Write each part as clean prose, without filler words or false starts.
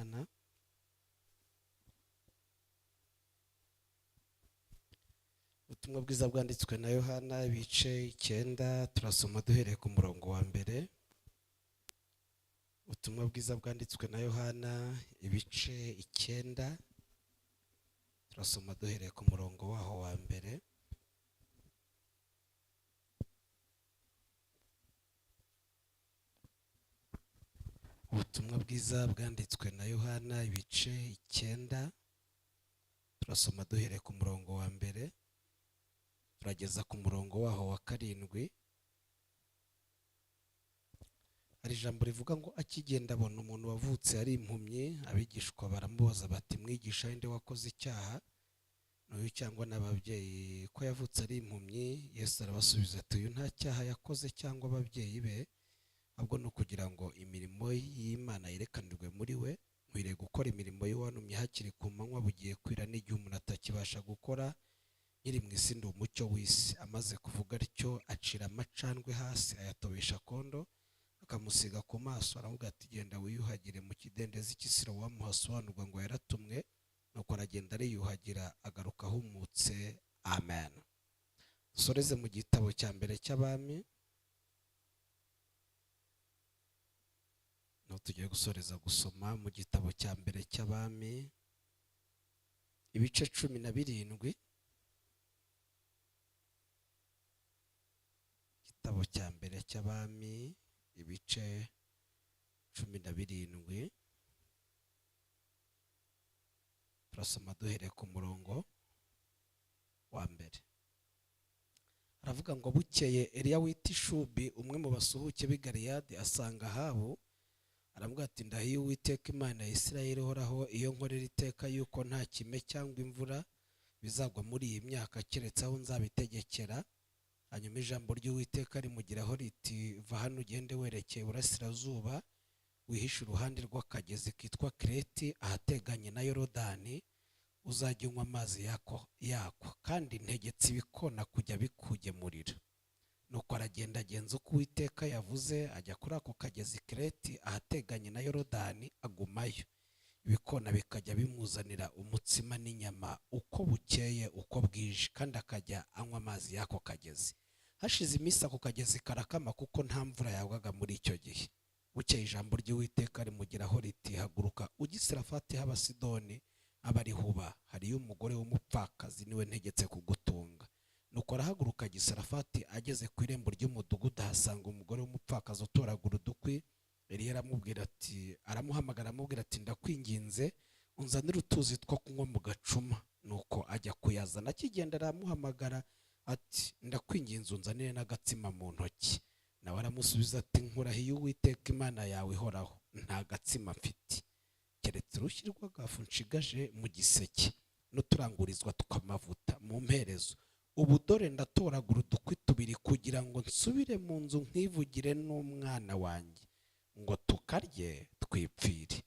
ry'Imana. Ubutumwa bwiza bwanditswe na Yohana ibice 9, turasoma duhereye ku murongo wa mbere. Ubutumwa bwiza bwanditswe na Yohana ibice 9, turasoma duhereye ku murongo waho wa mbere. Ubutumwa bwiza bwanditswe na Yohana ibice 9, turasoma duhereye ku murongo wa mbere turageza ku murongo waho wa 7. Hari ijambo rivuga ngo akigenda abona umuntu wavutse ari impumyi, abigishwa baramubaza bati mwigisha nde wakoze icyaha, n'uyu cyangwa n'ababyeyi ko yavutse ari impumyi? Yesu arabasubiza ati uyu nta cyaha yakoze cyangwa ababyeyi be, ahubwo ni ukugira ngo imirimo y'Imana yerekanirwe muri we. Nkwiriye gukora imirimo y'uwantumye hakiri ku manywa, bugiye kwira n'igihe umuntu atakibasha gukora. Nkiri mu isi ndi umucyo w'isi. Amaze kuvuga atyo acira amacandwe hasi ayatobesha akondo, akamusiga ku maso, aravuga ati genda wiyuhagire mu kidendezi cy'i Silowamu, hasobanurwa ngo yaratumwe. Nuko aragenda ariyuhagira, agaruka ahumutse. Amen. Dusoreze mu gitabo cya mbere cy'Abami, no tugiye gusoreza gusoma mu gitabo cya mbere cy'Abami ibice 17. Igitabo cya mbere cy'Abami ibice 17, turasoma duhereye ku murongo wa mbere. Aravuga ngo bukeye Eliya w'Itishubi, umwe mu basuhuke b'i Galeyadi, asanga Ahabu, aravuga ati ndahiye Uwiteka Imana ya Isirayeli ihoraho, iyo nkorera iteka yuko nta kime cyangwa imvura bizagwa muri iyi myaka keretse aho nzabitegekera. Hanyuma ijambo ry'Uwiteka rimugiraho riti va hano ugende werekeye iburasirazuba, wihishe uruhande rw'akagezi kitwa Kereti ahateganye na Yorodani, uzajya unywa amazi yako, kandi ntegetse ibikona kujya bikugemurira. Nuko aragenda agenza uko Uwiteka yavuze, ajya kuri ako kagezi Kereti ahateganye na Yorodani, agumayo. Ibikona bikajya bimuzanira umutsima n'inyama uko bukeye uko bwije, kandi akajya anywa amazi y'ako kagezi. Hashize iminsi ako kagezi karakama, kuko nta mvura yagwaga muri icyo gihe. Bukeye ijambo ry'Uwiteka rimugeraho riti haguruka ujye i Sarefati h'Abasidoni abarihuba, hariyo umugore w'umupfakazi, niwe ntegetse kugutunga. Nuko arahaguruka ajya i Sarefati, ageze ku irembo ry'umudugudu ahasanga umugore w'umupfakazi utoragura udukwi. Eliya aramubwira ati, aramuhamagara aramubwira ati ndakwinginze unzanire utuzi two kunywa mu gacuma. Nuko ajya kuyazana, akigenda aramuhamagara ati ndakwinginze unzanire n'agatsima mu ntoki. Nawe aramusubiza ati nkurahiye Uwiteka Imana yawe ihoraho, nta gatsima mfite keretse urushyi rw'agafu nshigaje mu giseke n'uturangurizwa tw'amavuta mu mperezo. Ubu dore ndatoragura udukwi tubiri kugira ngo nsubire mu nzu nkivugire n'umwana wanjye, ngo tukarye twipfire.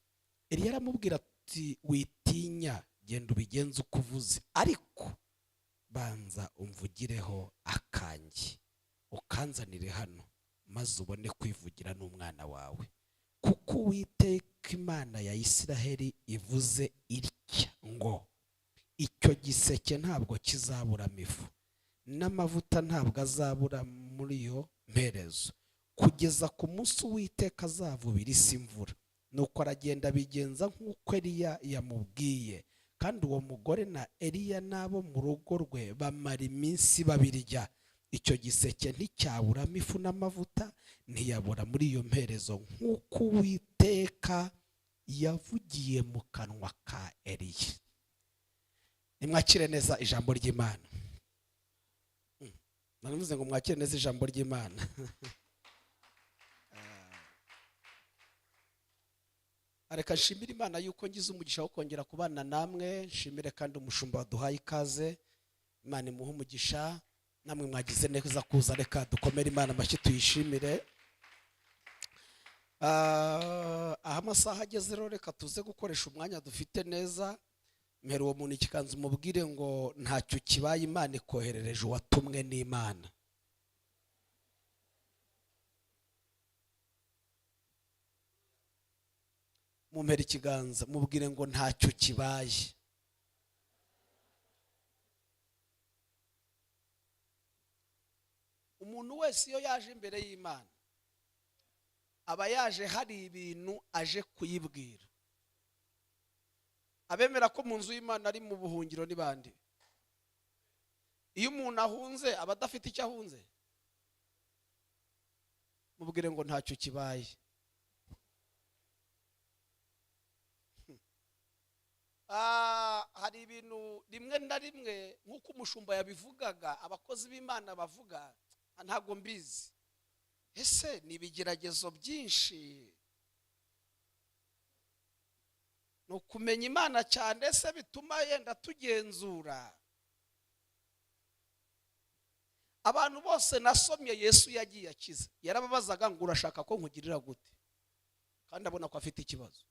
Eliya aramubwira ati witinya, genda ubigenze uko uvuze, ariko banza umvugireho akanjye ukanzanire hano, maze ubone kwivugira n'umwana wawe. Kuko Uwiteka Imana ya Isiraheli ivuze itya ngo icyo giseke ntabwo kizaburamo ifu, n'amavuta ntabwo azabura muri iyo mperezo, kugeza ku munsi Uwiteka azavubira isi imvura. Nuko aragenda abigenza nk'uko Eliya yamubwiye, kandi uwo mugore na Eliya n'abo mu rugo rwe bamara iminsi babirya. Icyo giseke nticyaburamo ifu n'amavuta, ntiyabura muri iyo mperezo, nk'uko Uwiteka yavugiye mu kanwa ka Eliya. Nimwakire neza ijambo ry'Imana. Naravuze ngo mwakire neza ijambo ry'Imana. Reka nshimire Imana yuko ngize umugisha wo kongera kubana namwe, nshimire kandi umushumba waduhaye ikaze. Imana imuhe umugisha, namwe mwagize neza kuza. Reka dukomere Imana amashyi tuyishimire. Aho amasaha ageze rero, reka tuze gukoresha umwanya dufite neza. Mpera uwo muntu ikiganza umubwire ngo ntacyo kibaye, Imana ikoherereje uwatumwe n'Imana. Mumpera ikiganza, mubwire ngo ntacyo kibaye. Umuntu wese iyo yaje imbere y'Imana aba yaje hari ibintu aje kuyibwira. Abemera ko mu nzu y'Imana ari mu buhungiro ni bande? Iyo umuntu ahunze aba adafite icyo ahunze. Mubwire ngo ntacyo kibaye. Hari ibintu rimwe na rimwe nk'uko umushumba yabivugaga, abakozi b'Imana bavuga, ntabwo mbizi. Ese ni ibigeragezo byinshi, ni ukumenya Imana cyane se bituma yenda tugenzura? Abantu bose nasomye Yesu yagiye akiza, yarababazaga ngo urashaka ko nkugirira gute, kandi abona ko afite ikibazo.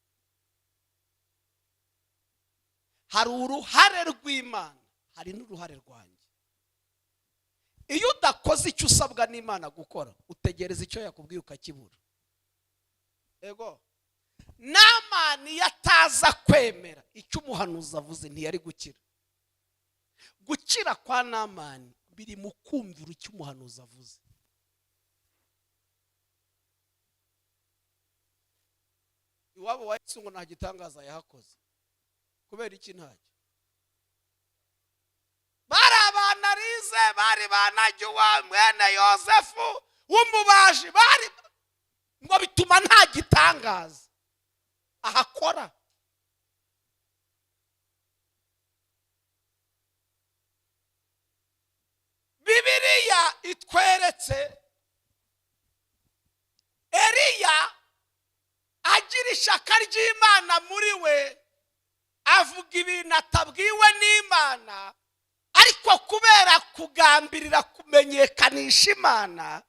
Hari uruhare rw'Imana, hari n'uruhare rwanjye. Iyo udakoze icyo usabwa n'Imana gukora, utegereza icyo yakubwiye ukakibura. Ego, Namani yataza kwemera icyo umuhanuzi avuze ntiyari gukira. Gukira kwa Namani biri mu kumvira icyo umuhanuzi avuze. Iwabo wa Yesu ngo nta gitangaza yahakoze. Kubera iki ntacyo? Bari abanarize, bari banajyuwa mwene Yosefu w'umubaji, bari ngo bituma nta gitangaza ahakora. Bibiliya itweretse Eliya agira ishaka ry'Imana muri we, avuga ibintu atabwiwe n'Imana, ariko kubera kugambirira kumenyekanisha Imana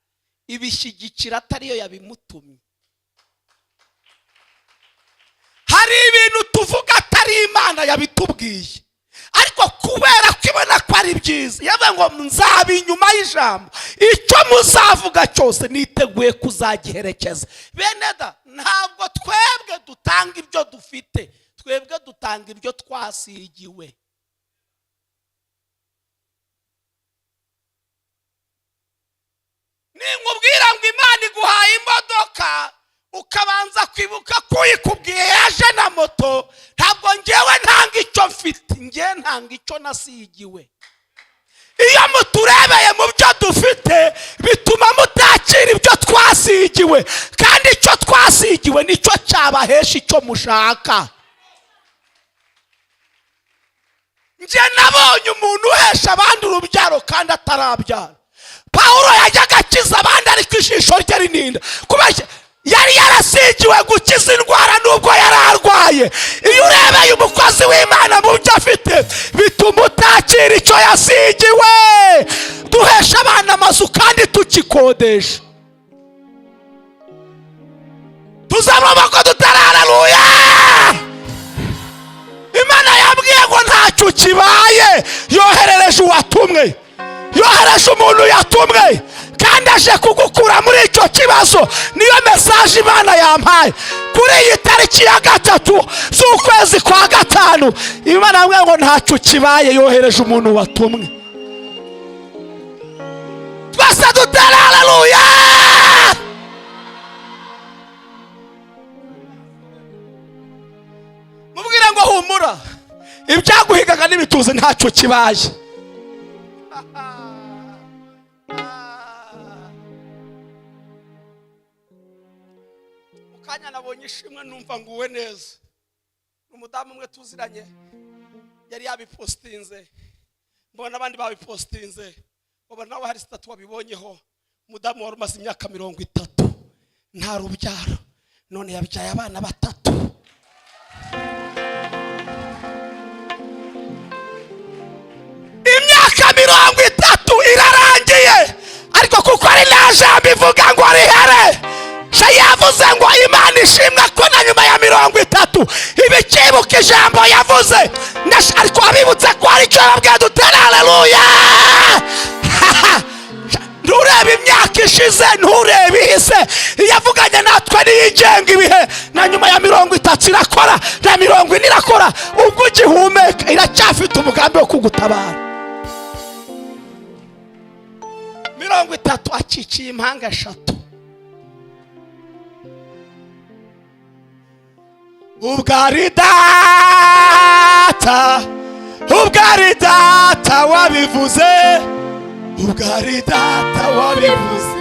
ibishyigikira atariyo yabimutumye. Hari ibintu tuvuga atari Imana yabitubwiye, ariko kubera kwibona ko ari byiza, yavuga ngo nzaba inyuma y'ijambo, icyo muzavuga cyose niteguye kuzagiherekeza. Bene da, ntabwo twebwe dutanga ibyo dufite, twebwe dutanga ibyo twasigiwe. Ninkubwira ngo Imana iguhaye imodoka, ukabanza kwibuka ko uyikubwiye yaje na moto, ntabwo ngewe ntanga icyo mfite, ngewe ntanga icyo nasigiwe. Iyo muturebeye mu byo dufite bituma mutakira ibyo twasigiwe, kandi icyo twasigiwe nicyo cyabahesha icyo mushaka. Nge nabonye umuntu uhesha abandi urubyaro kandi atarabyara. Pawulo yajyaga akiza abandi ariko ijisho rye rininda, kubera yari yarasigiwe gukiza indwara nubwo yari arwaye. Iyo urebeye umukozi w'Imana mu byo afite bituma utakira icyo yasigiwe. Duhesha abana amazu kandi tukikodesha, tuzamama ko tutararuya. Imana yabwiye ngo ntacyo kibaye, yoherereje uwatumwe, yohereje umuntu yatumwe, kandi aje kugukura muri icyo kibazo. Niyo message Imana yampaye kuri iyi tariki ya 3 z'ukwezi kwa 5. Imana yambwiye ngo ntacyo kibaye, yohereje umuntu watumwe. Twese dutere haleluya. Mubwire ngo humura, ibyaguhigaga n'ibituze ntacyo kibaye. Mukanya nabonye ishimwe numva nguwe neza. Umudamu umwe tuziranye yari yabipostinze, mbona abandi babipostinze, ubona nawe hari sitatu wabibonyeho. Umudamu wari umaze imyaka 30 nta rubyaro, none yabyaye abana 3. Imyaka 30 irarangiye, ariko kuko ari nta jambo ivuga ngo rihere, yavuze ngo Imana ishimwe ko na nyuma ya 30 ibikibuka ijambo yavuze. Ariko abibutse ko hari icyo yababwiye, dutere haleluya. Nturebe imyaka Ishize, nturebe ihise. Yavuganye natwe niyigenga ibihe. Na nyuma ya 30 irakora, na 40 irakora. Ubwo ugihumeka iracyafite umugambi wo kugutabara. 30 akikiye impanga eshatu. Ubwo ari Data, ubwo ari Data wabivuze, ubwo ari Data wabivuze.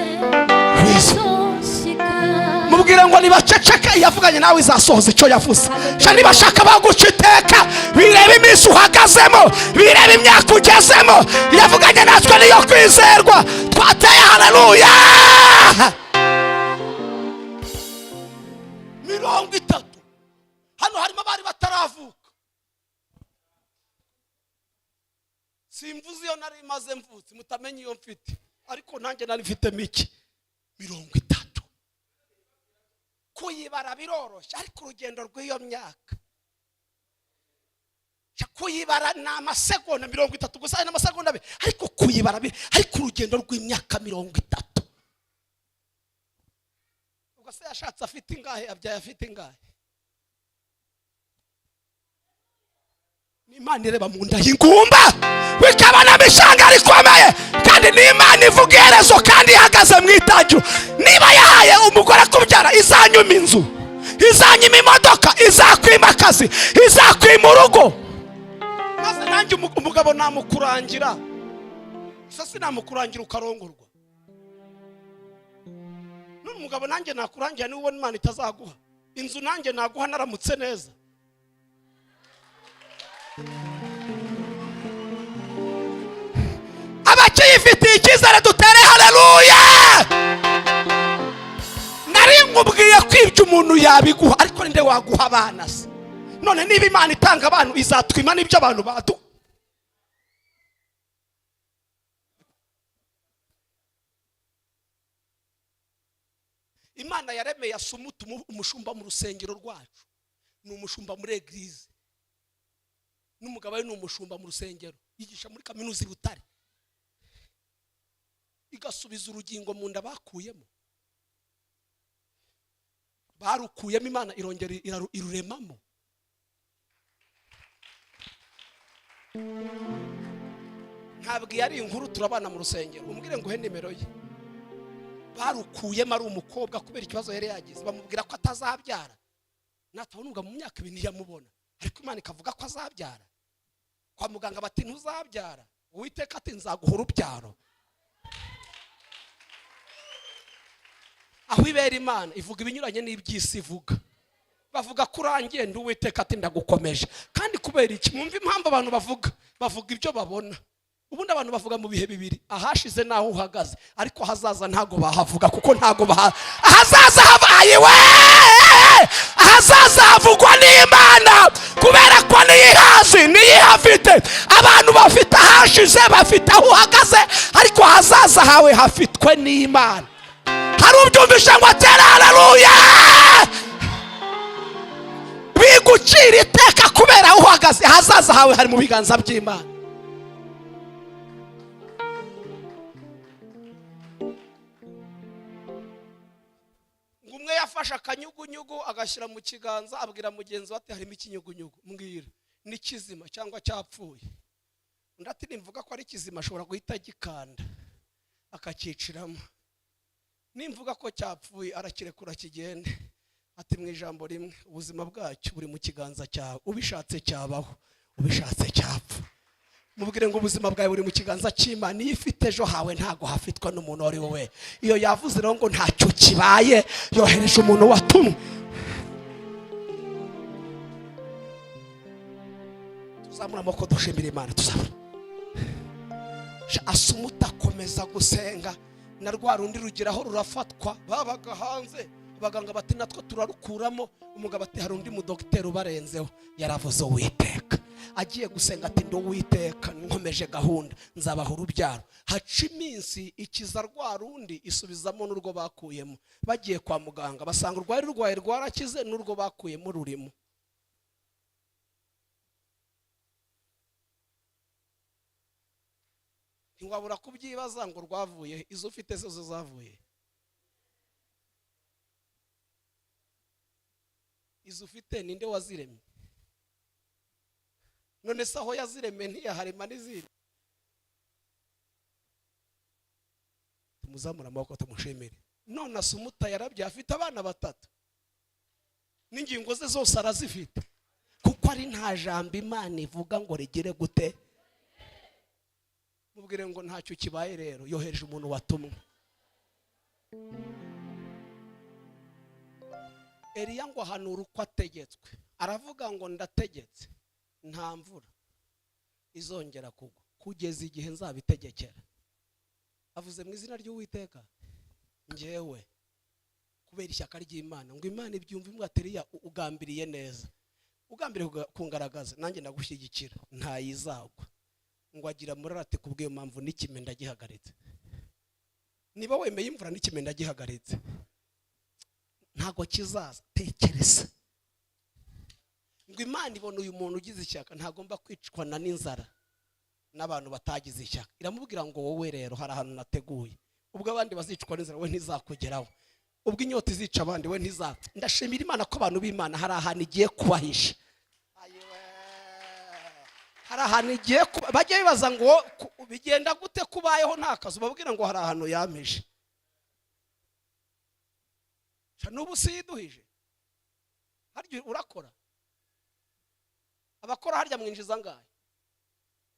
Mubwire ngo nibaceceke, yavuganye nawe izasohoza icyo yavuze. Sha nibashaka baguca iteka, bireba iminsi uhagazemo, bireba imyaka ugezemo. Yavuganye natwe niyo kwizerwa. Twateye haleluya. 30 hano harimo abari bataravuka. Simvuze iyo nari maze mvutse, mutamenye iyo mfite, ariko nanjye nari mfite mike. 30 kuyibara biroroshye, ariko urugendo rw'iyo myaka kuyibara ni amasegonda 30 gusa, ni amasegonda 2, ariko kuyibara, ariko urugendo rw'imyaka 30. Ubwo se yashatse afite ingahe? Abyaye afite ingahe? Imana ireba mu nda y'ingumba bikabonamo ishyanga rikomeye, kandi ni Imana ivuga iherezo kandi ihagaze mu itangiro. Niba yahaye umugore kubyara, izanyuma inzu, izanyuma imodoka, izakwima akazi, izakwima urugo. Maze nanjye umugabo namukurangira, gusa sinamukurangira ukarongorwa. None umugabo nanjye nakurangira, niba ubona Imana itazaguha inzu, nanjye naguha naramutse neza. Abakiyifitiye icyizere dutere haleluya. Nari nkubwiye ko ibyo umuntu yabiguha, ariko ninde waguha abana se? None niba Imana itanga abantu, izatwima n'ibyo abantu badu. Imana yaremeye Asumuta umushumba mu rusengero rwacu, ni umushumba muri eglise, n'umugabo we ni umushumba mu rusengero, yigisha muri kaminuza i Butare. Igasubiza urugingo mu nda bakuyemo, barukuyemo, Imana irongera iruremamo. Ntabwo iyo ari inkuru, turabana mu rusengero, umbwire ngo uhe nimero ye. Barukuyemo ari umukobwa kubera ikibazo yari yagize, bamubwira ko atazabyara. Natabona umugabo mu myaka 2 ntiyamubona, ariko Imana ikavuga ko azabyara. Kwa muganga bati ntuzabyara, Uwiteka ati nzaguha urubyaro. Aho ibera Imana ivuga ibinyuranye n'iby'isi ivuga. Bavuga ko urangiye, ndi Uwiteka ati ndagukomeje. Kandi kubera iki? Mwumve impamvu abantu bavuga ibyo babona. Ubundi abantu bavuga mu bihe bibiri, ahashize naho uhagaze, ariko ahazaza ntago bahavuga, kuko ntago ahazaza habaye we, ahazaza havugwa n'Imana, kubera ko niyo ihazi, niyo ihafite. Abantu bafite ahashize, bafite aho uhagaze, ariko ahazaza hawe hafitwe n'Imana. Hari ubyumvishe ngo atere haleluya. Bigucira iteka kubera aho uhagaze, ahazaza hawe hari mu biganza by'Imana. Umwe yafashe akanyugunyugu agashyira mu kiganza, abwira mugenzi we ati harimo ikinyugunyugu, mbwira ni kizima cyangwa cyapfuye. Undi ati nimvuga ko ari kizima ashobora guhita agikanda akakiciramo, nimvuga ko cyapfuye arakirekura kigende. Ati mu ijambo rimwe, ubuzima bwacyo buri mu kiganza cyawe, ubishatse cyabaho, ubishatse cyapfa. Mubwire ngo ubuzima bwawe buri mu kiganza cy'Imana. Iyo ifite ejo hawe ntago hafitwa n'umuntu uwo ari we. Iyo yavuze rero ngo ntacyo kibaye, yohereje umuntu watumwe. Tuzamura amaboko dushimira Imana, tuzamura. Asumuta akomeza gusenga, na rwa rundi rugeraho rurafatwa, babaga hanze. Abaganga bati natwo turarukuramo. Umugabo ati hari undi mudogiteri ubarenzeho, yaravuze Uwiteka. Agiye gusenga ati ndi Uwiteka, nkomeje gahunda, nzabaha urubyaro. Haca iminsi ikiza rwa rundi, isubizamo n'urwo bakuyemo. Bagiye kwa muganga basanga urwari rurwaye rwarakize, n'urwo bakuyemo rurimo. Ntiwabura kubyibaza ngo rwavuye, izo ufite zo zavuye, izo ufite ninde waziremye? None se aho yaziremye ntiyaharema n'izindi? Tumuzamura amaboko tumushimire. None Asumuta yarabyaye, afite abana 3, n'ingingo ze zose arazifite, kuko ari nta jambo Imana ivuga ngo rigire gute. Mubwire ngo ntacyo kibaye rero, yohereje umuntu watumwe. Eliya ngo ahanura uko ategetswe, aravuga ngo ndategetse, nta mvura izongera kugwa kugeza igihe nzabitegekera. Avuze mu izina ry'Uwiteka, njyewe kubera ishyaka ry'Imana, ngo Imana ibyumve imwe ati Eliya ugambiriye neza, ugambiriye kungaragaza, nanjye ndagushyigikira, ntayizagwa. Ngo agira murara ati kubw'iyo mpamvu n'ikime ndagihagaritse. Niba wemeye imvura n'ikime ndagihagaritse, ntago kizaza. Tekereza ngo Imana ibona uyu muntu ugize ishyaka ntagomba kwicwana n'inzara n'abantu batagize ishyaka, iramubwira ngo wowe rero hari ahantu nateguye, ubwo abandi bazicwa n'inzara we ntizakugeraho, ubwo inyota izica abandi we ntizapfa. Ndashimira Imana ko abantu b'Imana hari ahantu igiye kubahisha, hari ahantu igiye kuba. Bajye bibaza ngo bigenda gute kubayeho nta kazi, ubabwira ngo hari ahantu yamije. N'ubu si yiduhije, harya urakora, abakora harya mwinjiza angahe?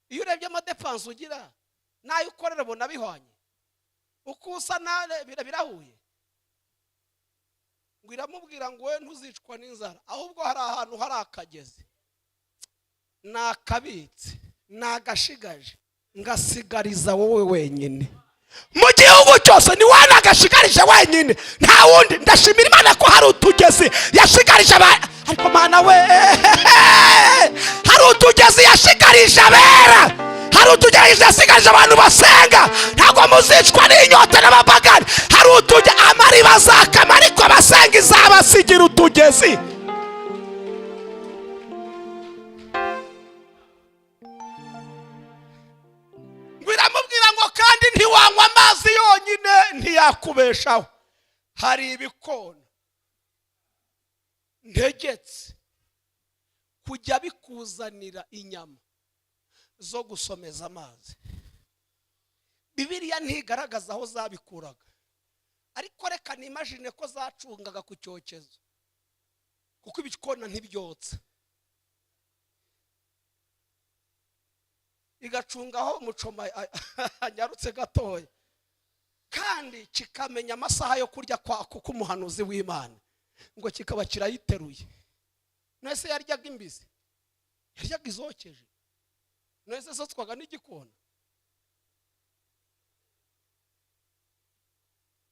Iyo urebye amadepanse ugira n'ayo ukorera ubona bihwanye, uko usa nawe birahuye. Ngo iramubwira ngo we ntuzicwa n'inzara, ahubwo hari ahantu hari akagezi nakabitse nagashigaje ngasigariza wowe wenyine mu gihugu cyose, ni wowe nagashigarije wenyine, nta wundi. Ndashimira Imana ko hari utugezi yashigarije ariko Mana we, hari utugezi yashigarije abera, hari utugezi yasigarije abantu basenga. Ntabwo muzicwa n'inyota n'abapagani, hari utugezi amariba azakama, ariko abasenga izabasigira utugezi. Biramubwira ngo kandi ntiwanywa amazi yonyine ntiyakubeshaho, hari ibikona ntegetse kujya bikuzanira inyama zo gusomeza amazi. Bibiliya ntigaragaza aho zabikuraga, ariko reka nimagine ko zacungaga ku cyokezo, kuko ibikona ntibyotsa, igacungaho umucoma anyarutse gatoya, kandi kikamenya amasaha yo kurya kwa k'umuhanuzi w'Imana, ngo kikaba kirayiteruye. Nese yaryaga imbizi, yaryaga izokeje, nese zotswaga n'igikona.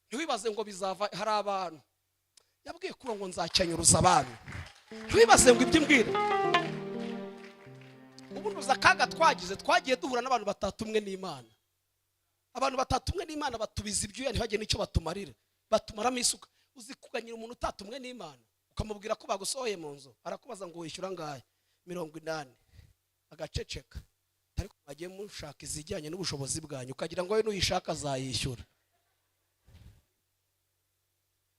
Ntiwibaze ngo bizava, hari abantu yabwiye kuro ngo nzakenyuruza abantu. Ntiwibaze ngo ibyo imbwira. Ubundi akaga twagize, twagiye duhura n'abantu batatumwe n'Imana. Abantu batatumwe n'Imana batubiza ibyuya ntibagire n'icyo batumarira, batumaramo isuka. Uzi kuganyira umuntu utatumwe n'Imana ukamubwira ko bagusohoye mu nzu, arakubaza ngo wishyura angahe? 80, agaceceka. Ariko mwagiye mushaka izijyanye n'ubushobozi bwanyu, ukagira ngo we nuyishaka azayishyura,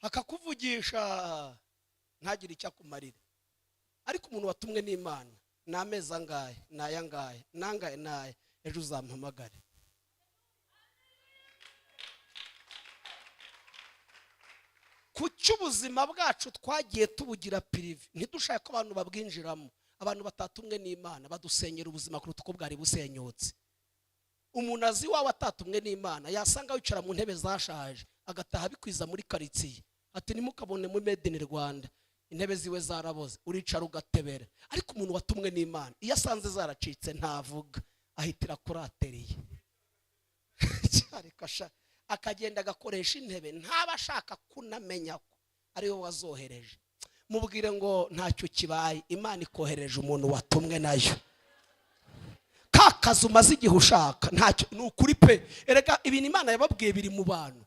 akakuvugisha ntagire icyo akumarira. Ariko umuntu watumwe n'Imana, ni amezi angahe, ni aya ngahe, nangahe, naye ejo uzampamagare. Kuki ubuzima bwacu twagiye tubugira pirive, ntidushake ko abantu babwinjiramo? Abantu batatumwe n'Imana badusenyera ubuzima kuruta uko bwari busenyutse. Umuntu azi iwawe atatumwe n'Imana, yasanga wicara mu ntebe zashaje, agataha bikwiza muri karitsiye, ati ntimukabone muri Made in Rwanda, intebe ziwe zaraboze, uricara ugatebera. Ariko umuntu watumwe n'Imana iyo asanze zaracitse ntavuga, ahitira kuri ateriye akagenda agakoresha intebe, ntaba ashaka kunamenya ko ari we wazohereje. Mubwire ngo ntacyo kibaye, Imana ikohereje umuntu watumwe nayo. Ka kazi umaze igihe ushaka ntacyo, ni ukuri pe. Erega ibintu Imana yababwiye biri mu bantu.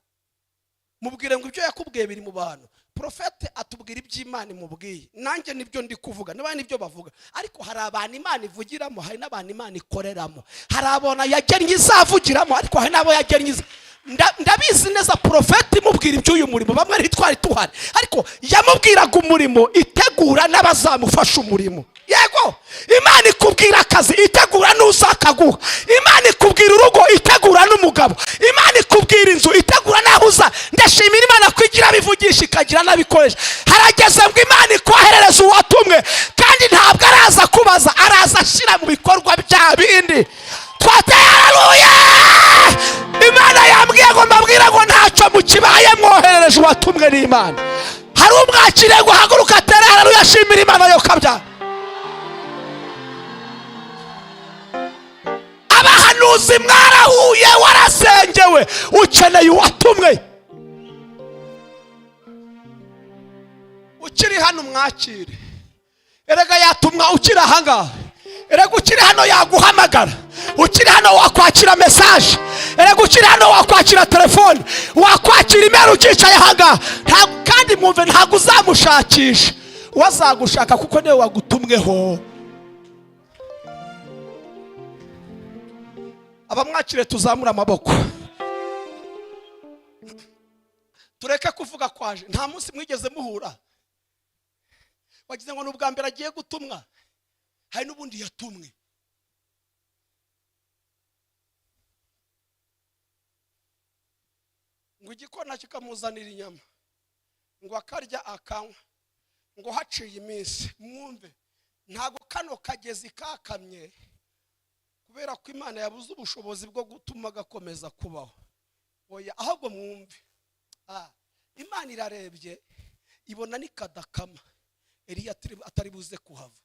Mubwire ngo ibyo yakubwiye biri mu bantu. Prophète atubwira iby'Imana imubwiye, nanjye nibyo ndi kuvuga, niba nibyo bavuga. Ariko hari abantu Imana ivugiramo, hari n'abantu Imana ikoreramo. Hari abona yagennye izavugiramo, ariko hari n'abo yagennye ndabizi neza. Prophète imubwira iby'uyu murimo, bamwe ntitwari tuhari, ariko yamubwiraga umurimo itegura n'abazamufasha umurimo. Yego, Imana ikubwira akazi itegura n'uzakaguha. Imana ikubwira urugo itegura n'umugabo. Imana ikubwira inzu itegura n'aho uza. Ndashimira Imana ko igira abivugisha, ikagira n'abikoresha. Harageze ngo Imana ikoherereze uwatumwe, kandi ntabwo araza kubaza, araza ashyira mu bikorwa bya bindi twateye. Haleluya! Imana yambwiye ngo mbabwire ngo ntacyo mukibaye, mwoherereje uwatumwe n'Imana. Hari umwakiriye ngo haguruka atere haleluya, ashimira Imana yo kabyara. Abahanuzi mwarahuye, warasengewe, ukeneye uwatumwe. Ukiri hano umwakire. Erega yatumwa ukiri ahangaha. Erega ukiri hano yaguhamagara. Ukiri hano wakwakira message. Erega ukiri hano wakwakira telefone, wakwakira email ukicaye ahangaha. Kandi mwumve, ntabwo uzamushakisha, wazagushaka, kuko niwe wagutumweho. Abamwakire tuzamure amaboko, tureke kuvuga kwaje. Nta munsi mwigeze muhura, wagize ngo ni ubwa mbere agiye gutumwa. Hari n'ubundi yatumwe. Ngo igikona kikamuzanira inyama, ngo akarya, akanywa. Ngo haciye iminsi, mwumve, ntabwo kano kagezi kakamye kubera ko Imana yabuze ubushobozi bwo gutuma gakomeza kubaho. Oya, ahubwo mwumve. Imana irarebye ibona nikadakama, Eliya atari buze kuhava.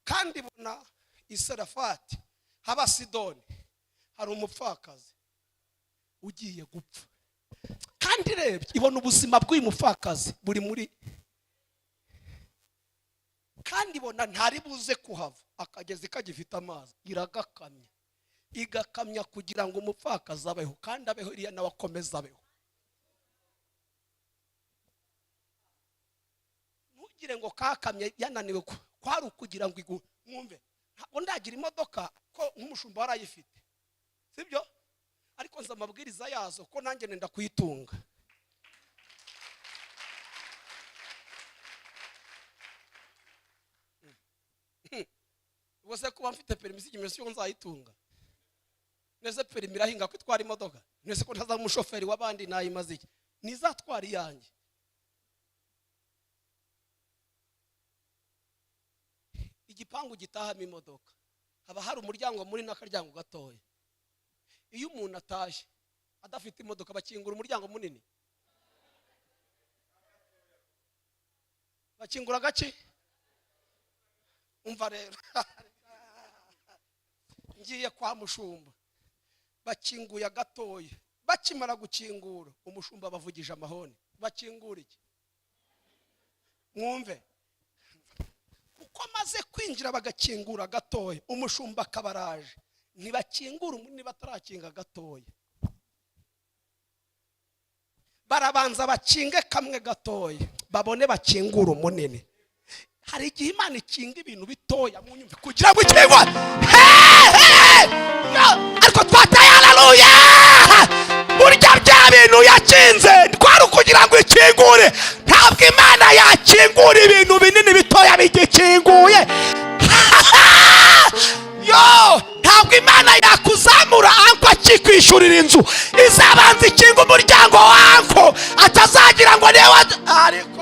Kandi ibona i Sarefati haba Sidoni hari umupfakazi ugiye gupfa. Kandi irebye ibona ubuzima bw'uyu mupfakazi buri muri, kandi ibona ntari buze kuhava akagezi kagifite amazi. Iragakamya, igakamya kugira ngo umupfakazi abeho, kandi abeho, Eliya nawe akomeze abeho. Ntugire ngo kakamye yananiwe, kwari ukugira ngo igu. Mwumve, ntabwo ndagira imodoka ko nk'umushumba warayifite, sibyo? Ariko nzi amabwiriza yazo, ko nanjye nenda kuyitunga. Ubwo se kuba mfite permis si ikimenyetso cy'uko nzayitunga? Nese permis irahinga ko itwara imodoka? Nese ko ntazaba umushoferi w'abandi, nayimaze iki? Nizatwara iyanjye. Igipangu gitahamo imodoka haba hari umuryango munini n'akaryango gatoya. Iyo umuntu atashye adafite imodoka, bakingura umuryango munini, bakingura gake. Umva rero, ngiye kwa mushumba, bakinguye agatoya. Bakimara gukingura, umushumba bavugije amahoni. Bakingura iki? Mwumve, kuko amaze kwinjira bagakingura gatoya, umushumba akabaraje. Ntibakingura umunini batarakinga gatoya, barabanza bakinge kamwe gatoya, babone bakingura umunini. Hari igihe Imana ikinga ibintu bitoya, munyumve, kugira ngo ikingure. Ariko twataye haleluya. Burya bya bintu yakinze twari ukugira ngo ikingure. Ntabwo Imana yakingura ibintu binini bitoya bigikinguye. Yo, ntabwo Imana yakuzamura uncle akikwishyurira inzu. Izabanza ikinga umuryango wa uncle, atazagira ngo niwe. Ariko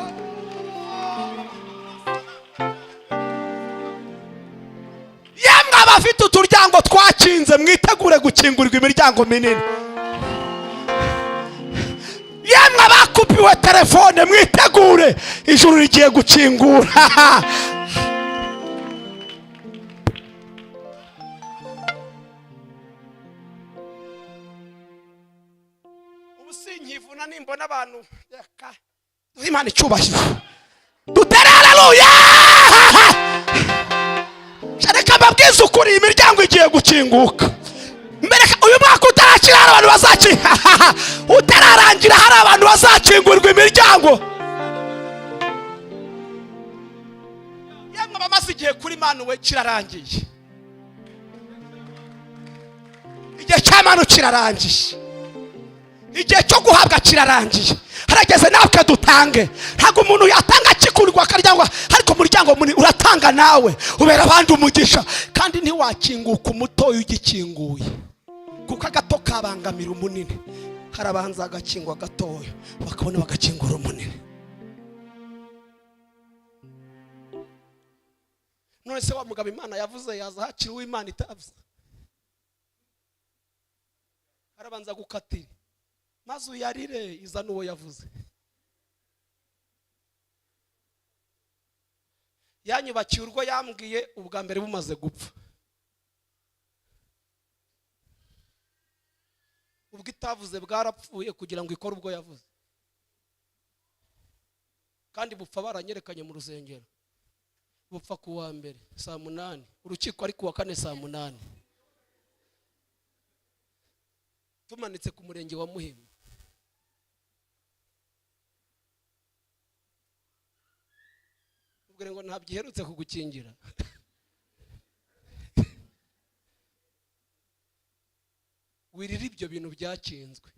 yemwe, abafite uturyango twakinze, mwitegure gukingurirwa imiryango minini. Yemwe abakupiwe telefone, mwitegure, ijuru rigiye gukingura. Ubu sinkivuna nimbona abantu. Reka duhe Imana icyubahiro, dutere haleluya. Reka mbabwize ukuri, iyi miryango igiye gukinguka. Mbere uyu mwaka utararangira. Utarakira hari abantu bazakira, utararangira hari abantu bazakingurwa imiryango. Yemwe abamaze igihe kuri manu we, kirarangiye. Igihe cya manu kirarangiye, igihe cyo guhabwa kirarangiye, harageze natwe dutange. Ntabwo umuntu yatanga akikurwa akaryango, ariko umuryango munini uratanga nawe ubera abandi umugisha. Kandi ntiwakinguka umutoya ugikinguye, kuko agato kabangamira umunini. Harabanza agakingwa gatoya, bakabona bagakingura umunini. None se wa mugabo Imana yavuze yaza hakiri uw'Imana itavuze? Harabanza gukatira maze uyarire iza n'uwo yavuze. Yanyubakiye urwo yambwiye ubwa mbere bumaze gupfa, ubwo itavuze bwarapfuye kugira ngo ikore ubwo yavuze. Kandi bupfa baranyerekanye mu rusengero, bupfa ku wa mbere saa 8, urukiko ari ku wa kane saa 8, tumanitse ku murenge wa Muhima. Ubwire ngo ntabwo iherutse kugukingira. Wirira ibyo bintu byakinzwe,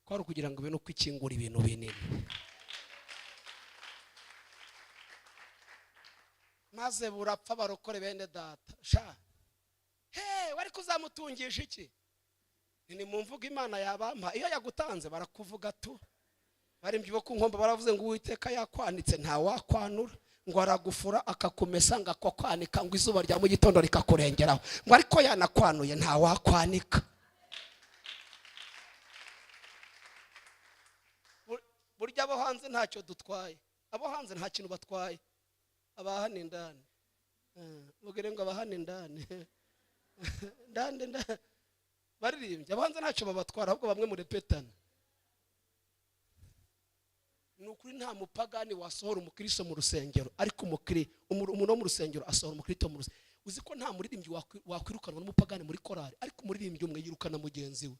ko ari ukugira ngo ubone uko ikingura ibintu binini. Maze burapfa barokore bene data sha, he wari kuzamutungisha iki? Ni mu mvugo Imana yabampa. Iyo yagutanze barakuvuga tu. Barembye bo ku nkombo baravuze ngo Uwiteka yakwanitse ntawakwanura, ngo aragufura akakumesa, ngo akakwanika, ngo izuba rya mu gitondo rikakurengeraho, ngo ariko yanakwanuye ntawakwanika. Burya abo hanze ntacyo dutwaye, abo hanze nta kintu batwaye, abahana indani. Mubwire ngo abahana indani ndande ndani baririmbye, abo hanze ntacyo babatwara, ahubwo bamwe murepetana. Ni ukuri nta mupagani wasohora umukristo mu rusengero, ariko umuntu wo mu rusengero asohora umukristo mu rusengero. Uzi ko nta muririmbyi wakwirukanwa n'umupagani muri korari, ariko umuririmbyi umwe yirukana mugenzi we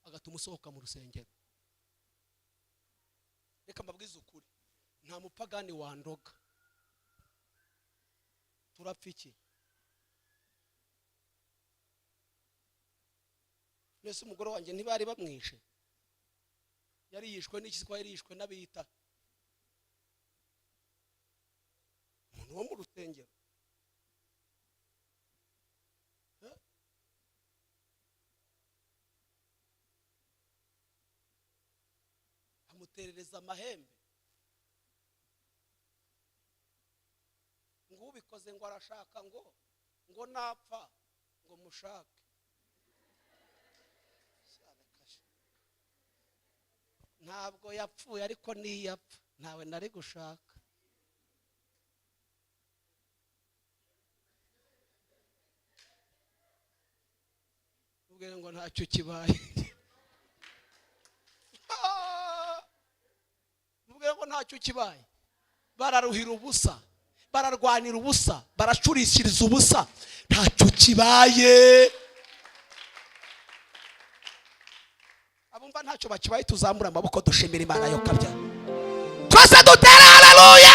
agatuma usohoka mu rusengero. Reka mbabwize ukuri, nta mupagani wandoga. Turapfa iki? Mbese umugore wanjye ntibari bamwishe? Yari yishwe n'iki? Ko yari yishwe n'abita umuntu wo mu rusengero. Amuterereza amahembe, ngo ubikoze ngo arashaka ngo napfa ngo mushake. Ntabwo yapfuye, ariko niyapfa ntawe nari gushaka. Ubwire ngo ntacyo kibaye. Ubwire ngo ntacyo kibaye. Bararuhira ubusa, bararwanira ubusa, baracurishiriza ubusa, ntacyo kibaye. Abumva ntacyo bakibaye tuzamura amaboko dushimira Imana yo kabya. Twese dutere haleluya.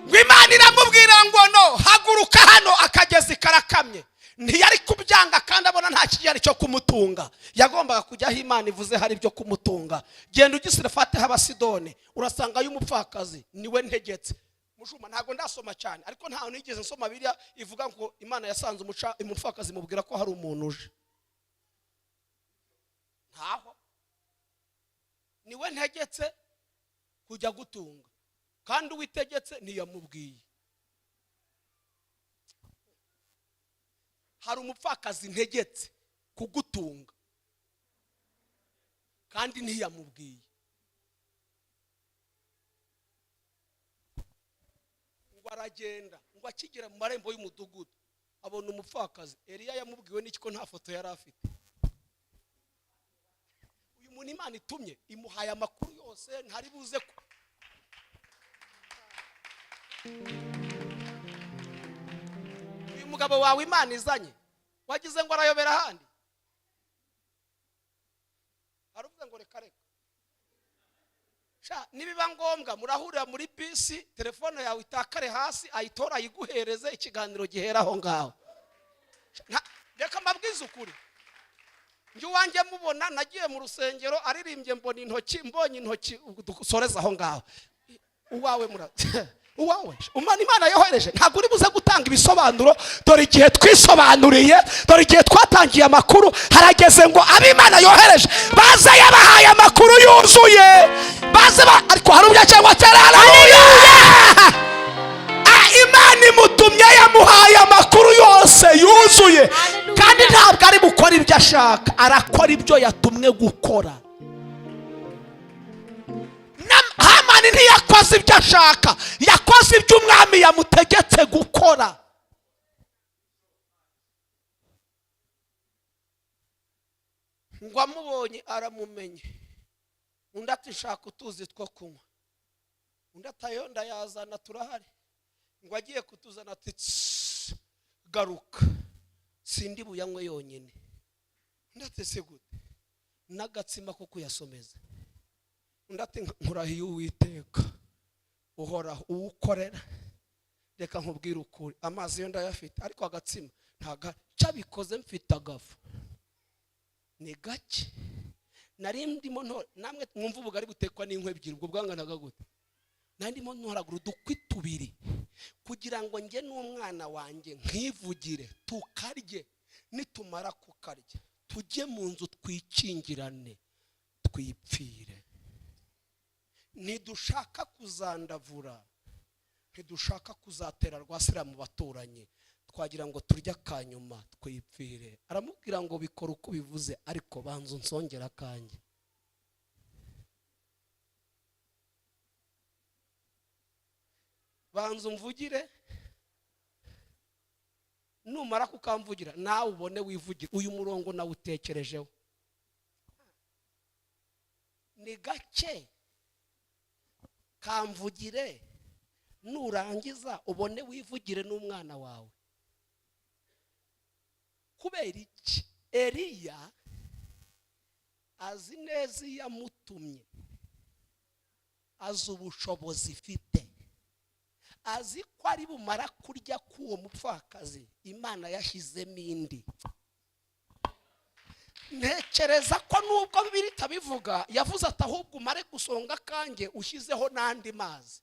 Ngo Imana iramubwira ngo no haguruka hano, akagezi karakamye. Ntiyari kubyanga kandi abona nta kigari cyo kumutunga. Yagombaga kujya aho Imana ivuze hari ibyo kumutunga. Genda ujye Sarefati h'Abasidoni, urasangayo umupfakazi niwe ntegetse. Mushuma ntabwo ndasoma cyane, ariko nta nigeze nsoma biriya ivuga ngo Imana yasanze umupfakazi imubwira ko hari umuntu uje. Ntaho niwe ntegetse kujya gutunga, kandi uwitegetse ntiyamubwiye. Hari umupfakazi ntegetse kugutunga kandi ntiyamubwiye. Ngo aragenda, ngo akigera mu marembo y'umudugudu abona umupfakazi. Eliya yamubwiwe n'iki ko nta foto yari afite? Uyu muntu Imana itumye imuhaye amakuru yose, ntari buze ko uyu mugabo Umugabo wawe Imana izanye, wagize ngo arayobera ahandi? Aravuga ngo reka reka. Sha, nibiba ngombwa murahurira muri bisi, telefone yawe itakare hasi, ayitora ayiguhereze, ikiganiro gihera aho ngaho. Reka mbabwize ukuri, njye uwanjye mubona nagiye mu rusengero aririmbye, mbona intoki, mbonye intoki dusoreza aho ngaho. Uwawe mura uwawe umana Imana yohereje, ntabwo uri buze gutanga ibisobanuro. Dore igihe twisobanuriye, dore igihe twatangiye amakuru. Harageze ngo ab'Imana yohereje baze yabahaye amakuru yuzuye, baze ariko hari ubya cyangwa atari. Haleluya! Imana imutumye yamuhaye amakuru yose yuzuye, kandi ntabwo ari bukora ibyo ashaka, arakora ibyo yatumwe gukora. Hamani ntiyakoze ibyo ashaka, yakoze ibyo umwami yamutegetse gukora. Ngo amubonye aramumenye, undi ati nshaka utuzi two kunywa, undi atayo ndayazana turahari. Ngo agiye kutuzana ati tss, garuka sindi buyanywe yonyine. Undi ati se gute? N'agatsima ko kuyasomeza. Undi ati nkurahiye Uwiteka uhoraho uwukorera, reka nkubwire ukuri, amazi yo ndayafite ariko agatsima ntago cyabikoze, mfite agafu ni gake nari ndimo ntora. Namwe mwumva ubugari butekwa n'inkwi ebyiri, ubwo bwanganaga gute? Nari ndimo ntoragura udukwi tubiri kugira ngo njye n'umwana wanjye nkivugire tukarye, nitumara kukarya tujye mu nzu twikingirane twipfire. Ntidushaka kuzandavura, ntidushaka kuzatera rwasira mu baturanyi, twagira ngo turye akanyuma twipfire. Aramubwira ngo bikora uko bivuze, ariko banza unsongera akanjye. Banza umvugire, numara kukamvugira nawe ubone wivugire. Uyu murongo nawutekerejeho ni gake, kamvugire nurangiza ubone wivugire n'umwana wawe. Kubera iki? Eliya azi neza iyamutumye, azi ubushobozi ifite, azi ko ari bumara kurya k'uwo mupfakazi Imana yashyizemo indi. Ntekereza ko nubwo Bibiliya itabivuga, yavuze ati ahubwo umare gusonga akanjye ushyizeho n'andi mazi.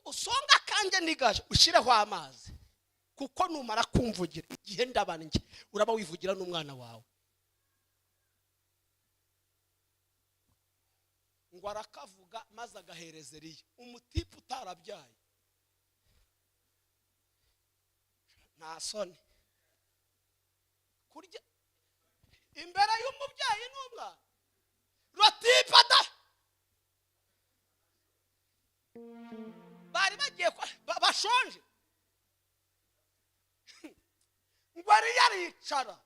Usonga akanjye nigaje ushyireho amazi, kuko numara kumvugira igihe ndabanje uraba wivugira n'umwana wawe. Ngo arakavuga maze agahereza Eliya, umutipe utarabyaye. Nta soni kurya imbere y'umubyeyi n'umwana rotipe da bari bagiye bashonje. Ngo Eliya aricara,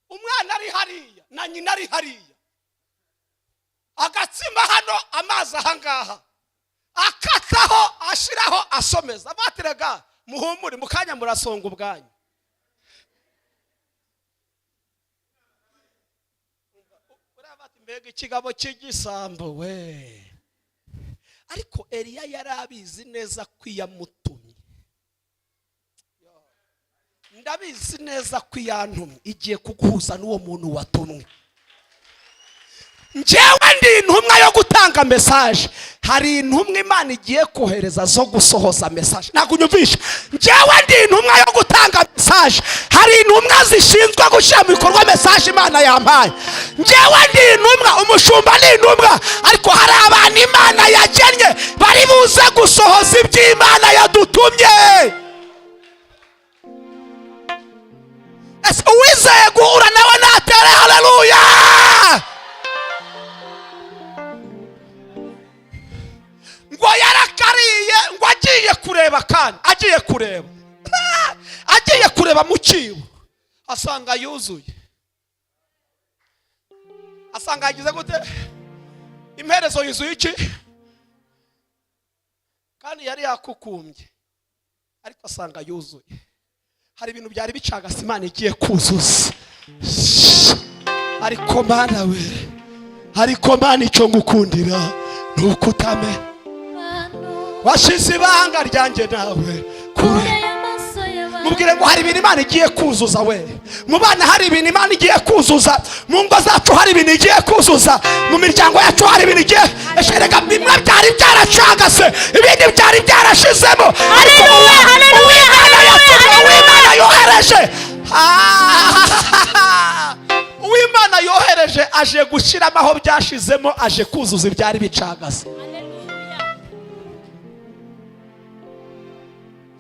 umwana ari hariya na nyina ari hariya, agatsima hano amazi ahangaha, akataho ashiraho asomeza. Batirega muhumure mukanya murasonga ubwanyu. Urabati mbega ikigabo cy'igisambo we. Ariko Eliya yari abizi neza ko iyamutumye. Ndabizi neza ko iyantumye igiye kuguhuza n'uwo muntu watumwe. Njyewe ndi intumwa yo gutanga message, hari intumwa Imana igiye kohereza zo gusohoza message. Ntabwo unyumvisha? Njyewe ndi intumwa yo gutanga message, hari intumwa zishinzwe gushyira mu bikorwa message Imana yampaye. Njyewe ndi intumwa, umushumba ni intumwa, ariko hari abantu Imana yagennye bari buze gusohoza ibyo Imana yadutumye. Ese uwizeye guhura nawe natere haleluya. Ngo yarakariye, ngo agiye kureba, kandi agiye kureba, agiye kureba mu cyibo asanga yuzuye, asanga yagize gute? Imperezo yuzuye iki? Kandi yari yakukumbye, ariko asanga yuzuye. Hari ibintu byari bicagase Imana igiye kuzuza. Ariko Mana we, ariko Mana, icyo ngukundira ni uko utame washize ibanga ryanjye nawe kure. Mubwire ngo hari ibintu Imana igiye kuzuza we. Mu bana hari ibintu Imana igiye kuzuza, mu ngo zacu hari ibintu igiye kuzuza, mu miryango yacu hari ibintu igiye. Erega bimwe byari byaracagase, ibindi byari byarashizemo, ariko Uwimana yatumye, Uwimana yohereje, Uwimana yohereje aje gushyiramo aho byashizemo, aje kuzuza ibyari bicagase.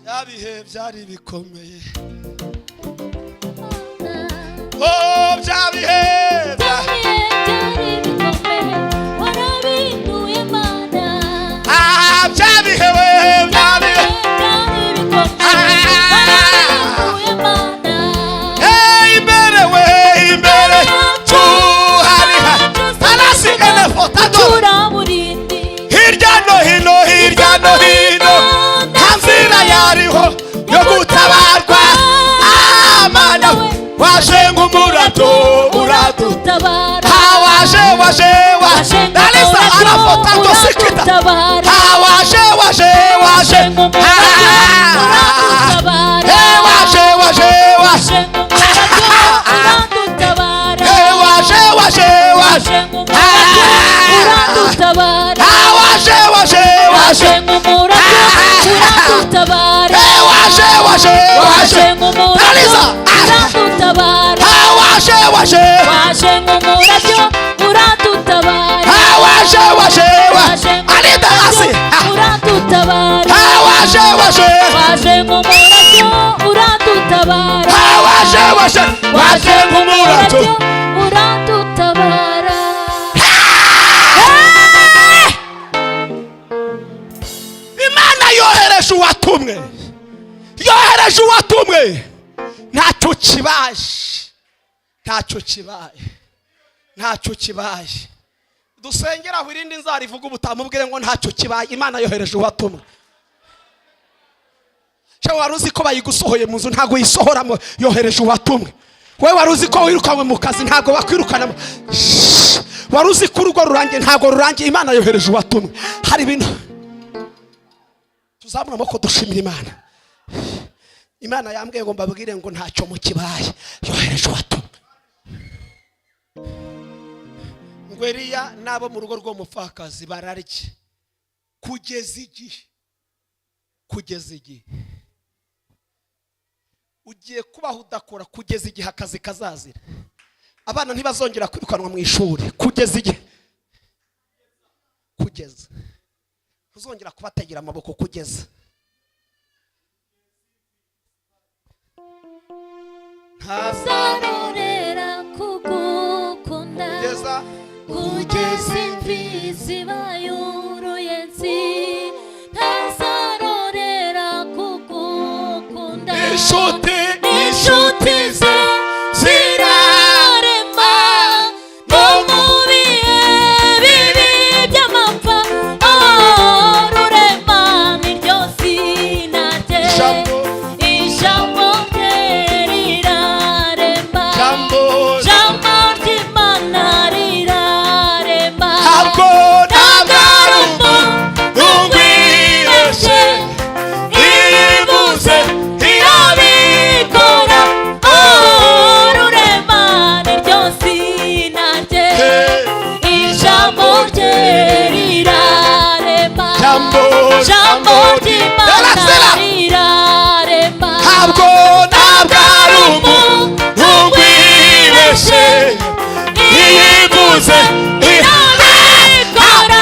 Bya bihe byari bikomeye, oh, bya bihe bya bihe we, bya bihe, imbere we, imbere tuhari harasigana fotado hirya no hino, hirya no hino nta nzira yariho yo gutabarwa. Amana waje nk'umurabyo uradutabara, waje waje waje Alisa arafota dosikita, waje waje waje waje waje waje waje waje waje waje waje waje waje waje waje Alisa waje waje waje nk'umurabyo uradutabara, waje waje waje Alida asi uradutabara, waje waje waje nk'umurabyo uradutabara, waje waje waje nk'umurabyo uradutabara. Imana yohereje uwatumwe, yohereje uwatumwe. Ntacyo kibaye, ntacyo kibaye, ntacyo kibaye. Dusengera aho irindi nzara ivuga ubutamubwire ngo ntacyo kibaye. Imana yohereje uwatumwe. Cyo wari uzi ko bayigusohoye mu nzu, ntago uyisohoramo, yohereje uwatumwe. Wowe wari uzi ko wirukanwe mu kazi, ntago bakwirukanamo. Wari uzi ko urugo rurangiye, ntago rurangiye. Imana yohereje uwatumwe. Hari ibintu tuzamura amaboko dushimira Imana. Imana yambwiye ngo mbabwire ngo ntacyo mukibaye, yohereje uwatumwe. Ngo Eliya n'abo mu rugo rw'umupfakazi bararya kugeza igihe, kugeza igihe ugiye kubaho udakora, kugeza igihe akazi kazazira, abana ntibazongera kwirukanwa mu ishuri, kugeza igihe, kugeza ntuzongera kubategera amaboko, kugeza ntazarorera kugukunda, kugeza imvi zibaye uruyenzi, ntazarorera kugukunda. Inshuti inshuti ze zirarema no mu bihe bibi by'amapfa, oh, Rurema niryo zina rye, ijambo rye rirarema, ijambo ry'Imana rirarema. Ntabwo ntabwo ari umuntu wibeshye, ivuze irabikora, oh, Rurema niryo zina rye, ijambo rye rirarema, ijambo ry'Imana rirarema. Ntabwo ntabwo ari umuntu wibeshye, ivuze irabikora,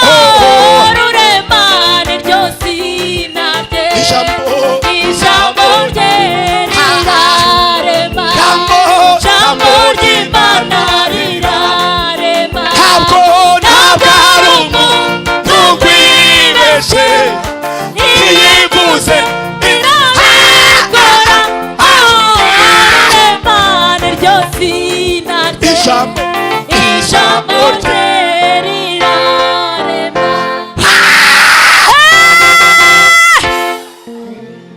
oh, Rurema niryo zina rye, ijambo rye rirarema, ijambo ry'Imana rirarema. Ntabwo ntabwo ari umuntu wibeshye, ivuze irabikora, oh, Rurema niryo zina rye, ijambo ijambo